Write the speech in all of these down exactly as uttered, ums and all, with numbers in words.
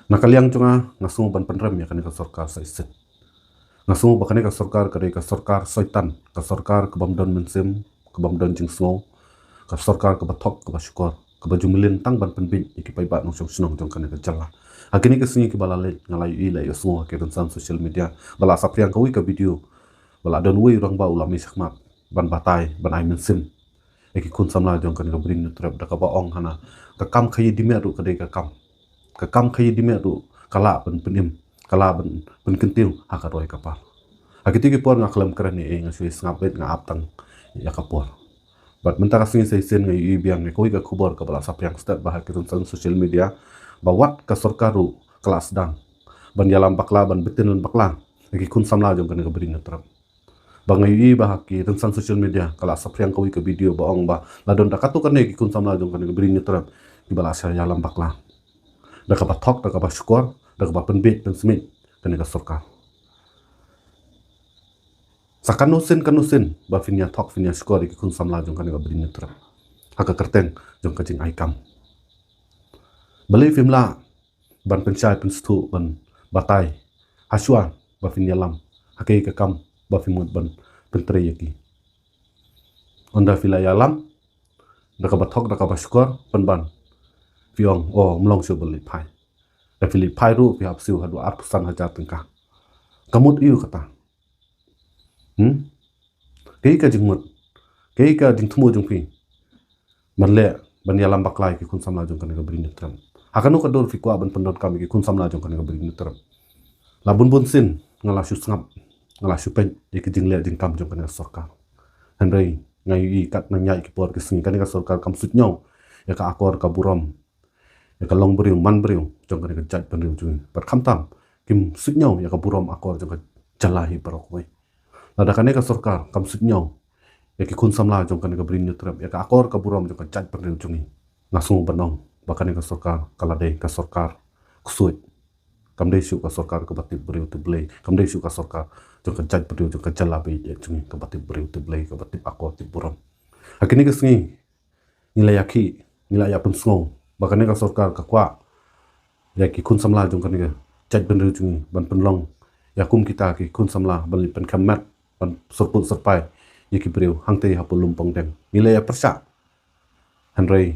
Na ka liang jong nga, nga sngew ban pynrem ïa kane ka sorkar sa shisien. Nga sngew ba kane ka sorkar ka dei ka sorkar soitan, ka sorkar ka bym don mynsiem, ka bym don jingsngew, ka sorkar kaba thok, kaba shukor, kaba ju mlien tang ban pynbiej ïa ki paidbah nongshong shnong jong kane ka jylla. Ha kine ki sngi kiba la leit, nga la ïohi, la ïohsngew ha ki rynsan social media ba la saphriang kawei ka video ba la don uwei u rangbah u la mih shakhmat ban batai, ban ai mynsiem ïa ki khun samla jong kane ka Bri Hynñiewtrep, da kaba ong hana, ka kam khaïi dih met ruh ka dei ka kam. Ka kam khaïi dih met ruh ka lah ban pynim, ka lah ban pynkyntiew ha ka roi ka par. Ha kito ki por nga khlem kren ei ei, nga shu sngap beit, nga ap tang ïa ka por. Bad mynta ka sngi sa shisien nga ïohi biang ïa kawei ka khubor kaba la saphriang stet bha ha ki rynsan social media ba wat ka sorkar ruh ka la sdang ban ïalam bakla, ban btin bakla ïa ki khun samla jong kane ka Bri Hynñiewtrep. Ba nga ïohi ba ha ki rynsan social media ka la saphriang kawei ka video ba ong ba la don da katto katne ki khun samla jong kane ka Bri Hynñiewtrep kiba la shah ïalam bakla da kaba thok, da kaba shukor, da kaba pynbiej pynsmiej kane ka sorkar. Sa katno sien, katno sien ba phin ïa thok, phin ïa shukor ïa ki khun samla jong kane ka Bri Hynñiewtrep ha ka kyrteng jong ka jingai kam? Balei phim lah ban pynshai pynsngewthuh, ban batai hashwa ba phin ïalam ha kaei ka kam ba phi mut ban pyntrei ïa ki? Ynda phi la ïalam da kaba thok, da kaba shukor, pynban phi ong, o, ym long shuh ban leit phai. Da phi leit phai ruh phi hap siew haduh arphew san hajar tyngka. Ka mut aiu kata? Hmm? Kaei ka jingmut, kaei ka jingthmu jong phi ban leh, ban ïalam bakla ïa ki khun samla jong kane ka Bri Hynñiewtrep? Ha kano ka dur phi kwah ban pyndonkam ïa ki khun samla jong kane ka Bri Hynñiewtrep? La bun bun sien nga la shu sngap, nga la shu peit ïa ki jingleh jingkam jong kane ka sorkar. Hynrei nga ïohi kat nang ïaid ki por ki sngi, kane ka sorkar kam suidñiew ïa ka akor ka burom ïa ka longbriew manbriew jong kane ka jaitbynriew jong ngi. Bad khamtam kim suidñiew ïa ka burom akor jong ka jylla hi baroh kawei. Lada kane ka sorkar kam suidñiew ïa ki khun samla jong kane ka Bri Hynñiewtrep, ïa ka akor ka burom jong ka jaitbynriew jong ngi, nga sngew ban ong ba kane ka sorkar ka la dei ka sorkar ksuid. Kam dei shuh ka sorkar kaba tip briew tip Blei, kam dei shuh ka sorkar jong ka jaitbynriew jong ka jylla ba ïeit jong ngi, kaba tip briew tip Blei, kaba tip akor tip burom. Ha kine ki sngi ngi la ïakhih, ngi la ïa pynsngew ba kane ka sorkar ka kwah ïa ki khun samla jong kane ka jaitbynriew jong ngi ban pynlong ïa kum kita ki khun samla ban leit pynkhem met, ban syrput syrpai ïa ki briew hangtei hapoh Lumpongdeng. Ngi la ïa pyrshah. Hynrei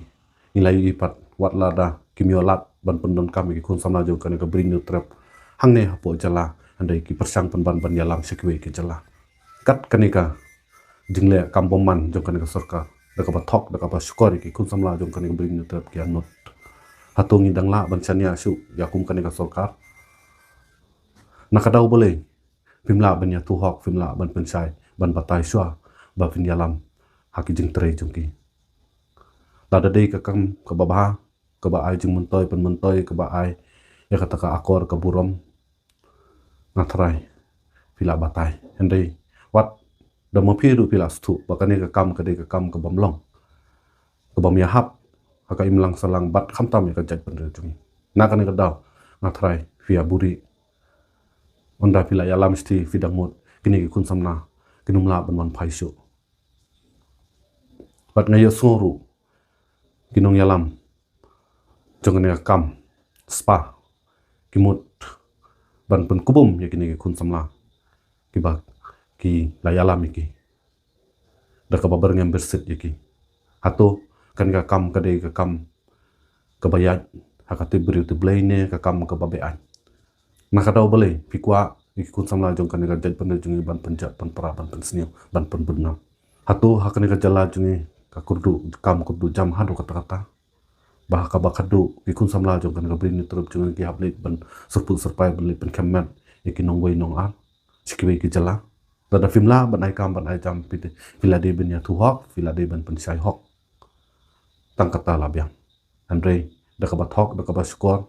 ngi la ïohi pat wat lada kim ïoh lad ban pyndonkam ïa ki khun samla jong kane ka Bri Hynñiewtrep hangne hapoh jylla, hynrei ki pyrshang pynban ban ïalam sha kiwei ki jylla. Kat kane ka jingleh kam bymman jong kane ka sorkar, da kaba thok, da kaba shukor ïa ki khun samla jong kane ka Bri Hynñiewtrep ki ïa nud. Hato ngi dang lah ban shaniah shuh ïa kum kane ka sorkar? Na ka daw balei phim lah ban ïathuh hok, phim lah ban pynshai, ban batai shuwa ba phin ïalam ha ki jingtrei jong ki? Lada dei ka kam kaba bha, kaba ai jingmyntoi pynmyntoi, kaba ai ïa kata ka akor ka burom, nga tharai phi lah batai. Hynrei wat da ma phi ruh phi lah sngewthuh ba kane ka kam ka dei ka kam ka bym long, ka bym ïahap ha ka imlang sahlang bad khamtam ïa ka jaitbynriew jong ngi. Na kane ka daw nga tharai phi ïa buhrieh. Ynda phi la ïalam shithi phi dang mut kine ki khun samla kin ym lah ban wan phai shuh. Bad nga ïohsngew ruh ki nongïalam jong kane ka kam spah ki mut ban pynkupbum ïa kine ki khun samla kiba ki la ïalam ïa ki da kaba byrngem byrsit ïa ki. Hato kane ka kam ka dei ka kam kaba ïaid ha ka tip briew tip Blei ne ka kam kaba beaiñ? Na ka daw balei phi kwah ïa ki khun samla jong kane ka jaitbynriew jong ngi ban pynjot, ban pra, ban pynsniew, ban pynbun nam? Hato ha kane ka jylla jong ngi ka kyrduh kam kyrduh jam haduh katta katta ba ha kaba khadduh ki khun samla jong kane ka Bri Hynñiewtrep jong ngi ki hap leit ban syrput syrpai, ban leit pynkhem met ïa ki nongwei nongar sha kiwei ki jylla? Lada phim lah ban ai kam ban ai jam, phi la dei ban ïathuh hok, phi la dei ban pynshai hok. Tang kata la biang. Hynrei da kaba thok, da kaba shukor,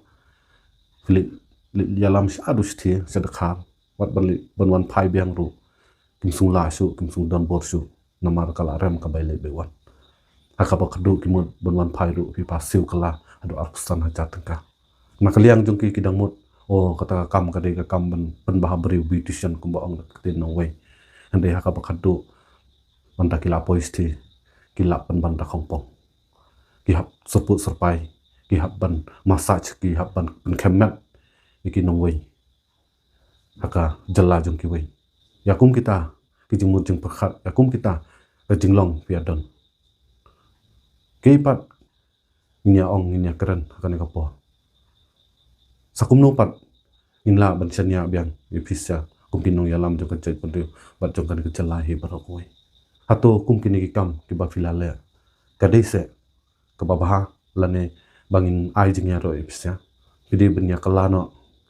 phi leit, leit ïalam sha dusthie, sha dkhar, wat ban leit, ban wan phai biang ruh kim sngewlah shuh, kim sngewdon bor shuh. Namar ka la rem ka bai leit bai wan. Ha kaba khadduh ki mut ban wan phai ruh phi phah siew kylla haduh arphew san hajar tyngka. Na ka liang jong ki ki dang mut, o, kata ka kam ka dei ka kam ban pynbha briew, beautician kumba ong da ka ktien nongwei. Hynrei ha kaba khadduh ynda ki la poi shithi ki lap pynban da khongpong. Ki hap syrput syrpai, ki hap ban massage, ki hap ban pynkhem met ïa ki nongwei ha ka jylla jong kiwei. Ïa kum kita ki jingmut jingpyrkhat, ïa kum kita ka jinglong phi ïa don. Kaei pat ngin ïa ong, ngin ïa kren ha kane ka por? Sa kumno pat ngin lah ban shaniah biang ïa phi sha kum ki nongïalam jong ka jaitbynriew bad jong kane ka jylla hi baroh kawei? Hato kum kine ki kam kiba phi la leh ka dei seh kaba bha lane ba ngin ai jingïaroh ïa phi sha? Phi dei ban ïa kylla noh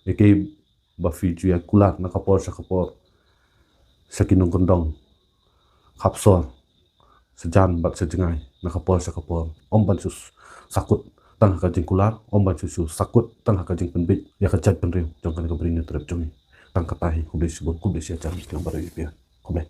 ïa kaei ba phi ju ïa kular na ka por sha ka por sha ki nongkyndong khapsor, sa jan bad sa jngai, na ka por sha ka por. Ym ban shu sakut tang ha ka jingkular, ym ban shu shu sakut tang ha ka jingpynbeit ïa ka jaitbynriew jong kane ka Bri Hynñiewtrep jong ngi. Tang kata hi, khublei shibun, khublei shihajar ngi sngewbha ïa phi. Khublei.